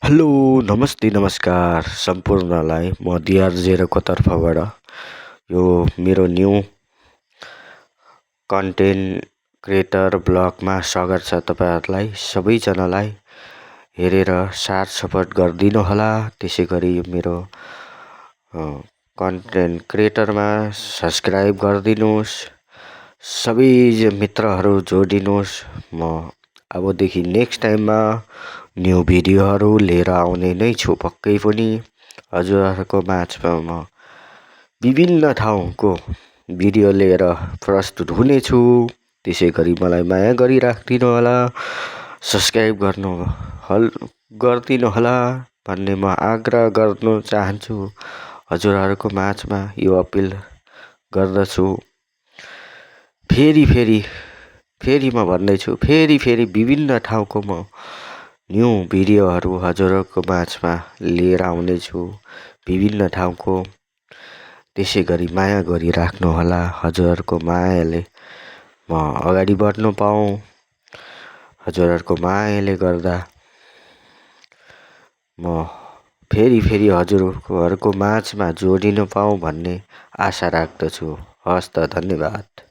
Hello, नमस्ते, नमस्कार सम्पूर्णलाई म डिआरजेरोको तर्फबाट यो मेरो न्यू कन्टेन्ट क्रिएटर ब्लगमा स्वागत छ। तपाईँहरूलाई सबैजनालाई हेरेर साथ सपोर्ट गरिदिनु होला। त्यसै गरी मेरो कन्टेन्ट क्रिएटरमा सब्सक्राइब गरिदिनुहोस्। सबै मित्रहरू जोडिनुहोस्। म अबदेखि नेक्स्ट टाइममा न्यू भिडियोहरू लिएर आउने नै छु पक्कै पनि। हजुरहरूको माझमा म विभिन्न ठाउँको भिडियो लिएर प्रस्तुत हुनेछु। त्यसै गरी मलाई माया गरिराखिदिनु होला, सब्सक्राइब गरिदिनु होला भन्ने म आग्रह गर्न चाहन्छु। हजुरहरूको माझमा यो अपिल गर्दछु। फेरि म भन्दैछु, फेरि विभिन्न ठाउँको म न्यू भिडियोहरू हजुरहरूको माझमा लिएर आउनेछु। विभिन्न ठाउँको त्यसै गरी माया गरिराख्नु होला। हजुरहरूको मायाले म अगाडि बढ्न पाऊँ। हजुरहरूको मायाले गर्दा म फेरि हजुरहरूको माझमा जोडिन पाऊँ भन्ने आशा राख्दछु। हवस् त, धन्यवाद।